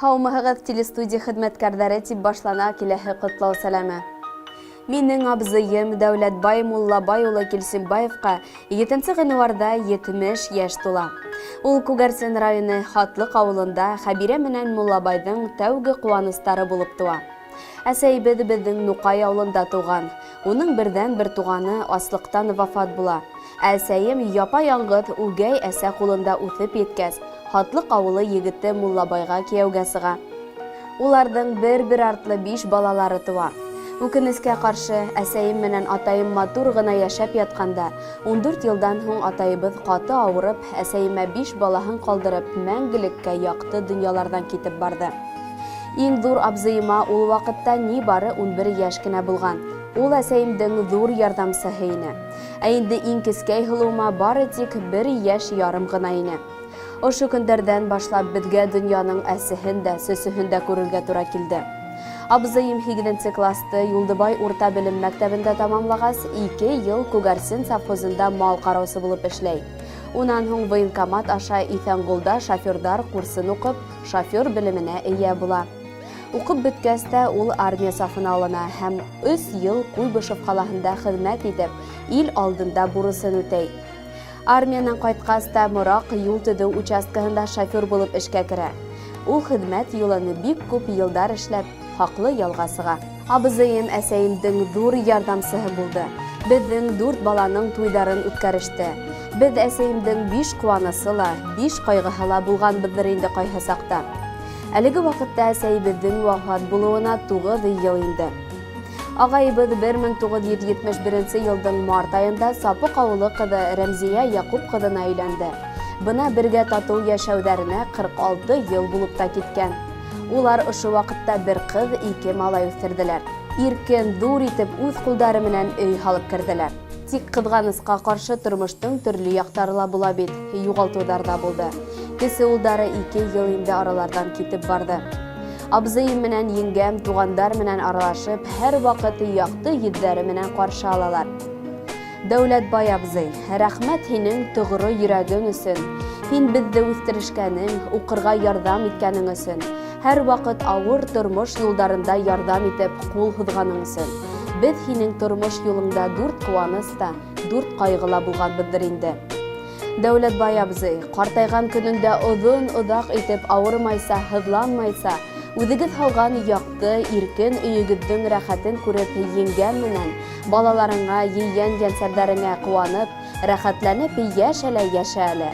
Һаумыһығыҙ, телестудия хеҙмәткәрҙәре, тип башлана киләһе ҡотлау сәләме. Минең абзыйым Дәүләтбай Муллабай улы Килсембаевҡа 7 ғинуарҙа 70 йәш тула. Ул Күгәрсен районы Хатлыҡ ауылында Хәбирә менән Муллабайҙың тәүге ҡыуаныстары булып тыуа. Әсәйебеҙ беҙҙең Нуҡай ауылында тыуған. Уның берҙән-бер туғаны аслыҡтан вафат була. Ә әсәйем япа-яңғыҙ үгәй әсә ҡулында үҫеп еткәс, Һатлыҡ ауылы егете Муллабайға кияүгә сыға. Уларҙың бер-бер артлы биш балалары тыуа. Үкенескә ҡаршы, әсәйем менән атайым матур ғына йәшәп ятҡанда, 14 йылдан һуң атайыбыҙ ҡаты ауырып, әсәйемә биш балаһын ҡалдырып, мәңгелеккә якты дөньяларҙан китеп барҙы. Иң ҙур абзыйыма ул ваҡытта ни бары 11 йәш кенә булған. Ул әсәйемдең ҙур ярҙамсыһы ине. Ә инде иң кескәй һылыуыма бары тик бер йәш ярым ғына ине. Ошо көндәрҙән башлап беҙгә дөньяның әсеһен дә, сөсөһөн дә күрергә тура килде. Абзыйым һигеҙенсе класты Юлдыбай урта белем мәктәбендә тамамлағас, ике йыл Күгәрсен совхозында мал ҡараусы булып эшләй. Унан һуң военкомат аша Иҫәнғолда шоферҙар курсын уҡып, шофер белеменә эйә була. Уҡып бөткәс тә ул армия сафына алына һәм өс йыл Куйбышев ҡалаһында хеҙмәт итеп, ил алдында бурысын үтәй. Армиянан ҡайтҡас та Мораҡ юл төҙөү участкаһында шофер булып эшкә керә. Ул хеҙмәт юлын бик күп йылдар эшләп, хаҡлы ялға сыға. Абзыйым әсәйемдең ҙур ярҙамсыһы булды. Беҙҙең дүрт баланың туйҙарын үткәреште. Беҙ әсәйемдең биш ҡыуанысы ла, биш ҡайғыһы ла булғанбыҙҙыр инде ҡайһы саҡта. Әлеге ваҡытта әсәйебеҙҙең вафат булыуына 9 йыл инде. Ағайыбыҙ 1971 йылдың март айында Сапыҡ ауылы ҡыҙы Рәмзиә Яҡуп ҡыҙына өйләнде. Бына бергә татыу йәшәүҙәренә 46 йыл булып та киткән. Улар ошо ваҡытта бер ҡыҙ, ике малай үҫтерҙеләр. Иркен, ҙур итеп үҙ ҡулдары менән өй һалып керҙеләр. Тик ҡыҙғанысҡа ҡаршы тормоштоң төрлө яҡтары ла була бит, юғалтыуҙар ҙа булды. Кесе улдары ике йыл инде араларҙан китеп барҙы. Абзыйым менән еңгәм туғандар менән аралашып, һәр ваҡыт яҡты йөҙҙәре менән ҡаршы алалар. Дәүләтбай абзый, рәхмәт һинең тоғро йөрәгең өсөн. Һин беҙҙе үҫтерешкәнең, уҡырға ярҙам иткәнең өсөн. Һәр ваҡыт ауыр тормош юлдарында ярҙам итеп, ҡул һуҙғаның өсөн. Беҙ һинең тормош юлыңда дүрт ҡыуаныс та, дүрт ҡайғы ла булғанбыҙҙыр инде. Дәүләтбай абзый, ҡартайған көнөңдә оҙон-оҙаҡ итеп ауырымайса, һыҙланмайса, үҙегеҙ һалған яҡты, иркен өйөгөҙҙөң рәхәтен күреп, еңгәм менән балаларыңа, ейән-йәнсәрҙәреңә ҡыуанып, рәхәтләнеп йәш әле, йәшә әле.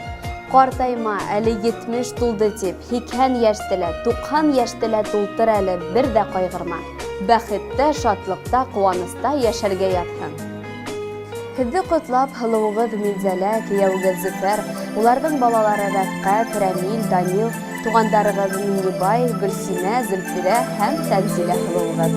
Ҡартайма, әле 70 тулды дип, 80 йәште лә, 90 йәште лә тултыр әле, бер ҙә ҡайғырма. Бәхеттә, шатлыҡта, ҡыуаныста йәшәргә яҙһын. Һеҙҙе ҡотлап, һылыуығыҙ Минзәлә, кейәүегеҙ Зөфәр, уларҙың балалары Рәфҡәт, Рәмил, Данил, туғандарығыҙ Миннибай, Гөлсинә, Зөлфирә һәм Тәнзилә һылыуығыҙ.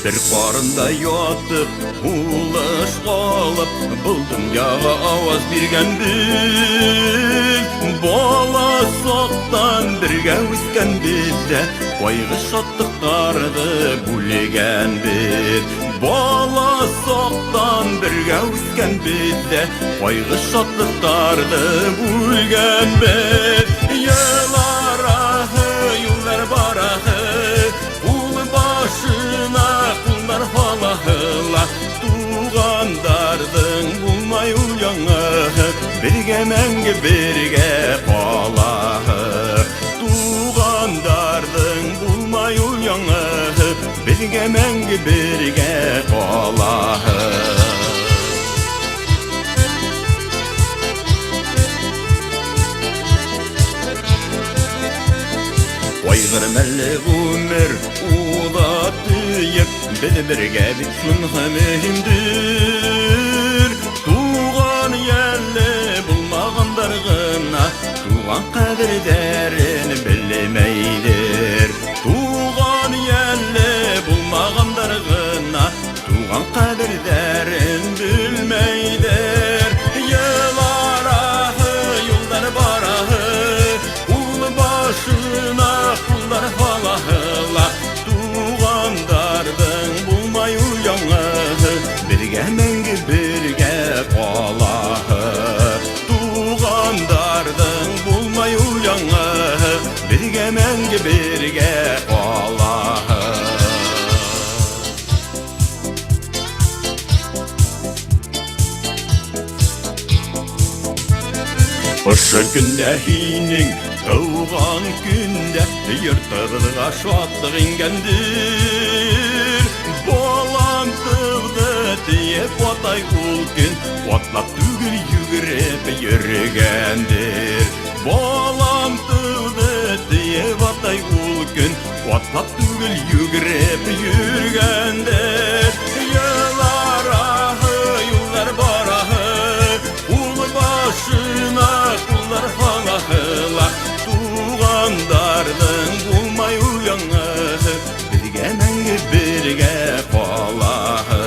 Бер ҡарында ятып, һулыш алып, был донъяға ауаз биргәнбеҙ. Бала саҡтан бергә үҫкәнбеҙ ҙә, ҡайғы шатлыҡтарҙы бүлгәнбеҙ. Бала саҡтан бергә үҫкәнбеҙ ҙә, ҡайғы шатлыҡтарҙы бүлгәнбеҙ. Йыл араһы, юлдар бараһы, ҡул башына ҡулдар һалаһы ла, туғандарҙың булмай ул яңыһы, беҙгә мәңге бергә ҡалаһы. Туғандарҙың булмай ул яңыһы, беҙгә мәңге бергә ҡалаһы. Ҡайғырма әле ғүмер уҙа тиеп, беҙ бергә бит шунһы мөһимдер. Туған йәлле булмағандар ғына туған ҡәҙерҙәрен белмәйҙер. Туған йәлле булмағандар ғына туған ҡәҙерҙәрен белмәйҙер. Йыл араһы, юлдар бараһы, Көндә һинең тыуған көндә йортыбыҙға шатлыҡ ингәндер. Балам тыуҙы тиеп атай ул көн атлап түгел йүгереп йөрөгәндер. Балам тыуҙы тиеп атай ул көн атлап түгел йүгереп йөрөгәндер. Йыллар аһы, юллар бараһы, ҡул башына ҡуллар һалаһы ла, туғандарҙың булмай ул яңыһы, беҙгә мәңге бергә ҡалаһы.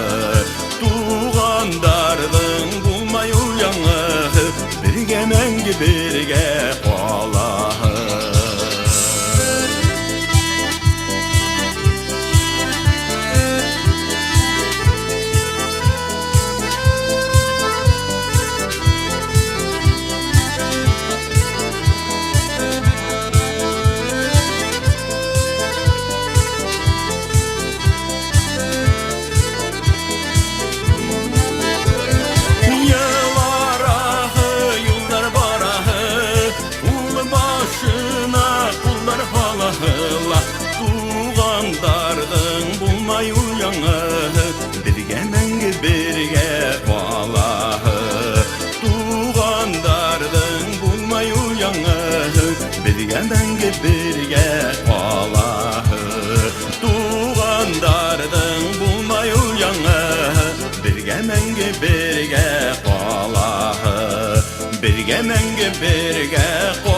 Туғандарҙың булмай ул яңыһы, беҙгә мәңге бергә ҡалаһы. Йыллар аһы, юлдар бараһы, ҡул башына ҡуллар һалаһы ла, туғандарҙың булмай ул яңыһы, беҙгә мәңге бергә ҡалаһы. Туғандарҙың булмай ул яңыһы, беҙгә мәңге бергә ҡалаһы. Туғандарҙың булмай ул яңыһы, беҙгә мәңге бергә ҡалаһы. Беҙгә мәңге бергә ҡалаһы.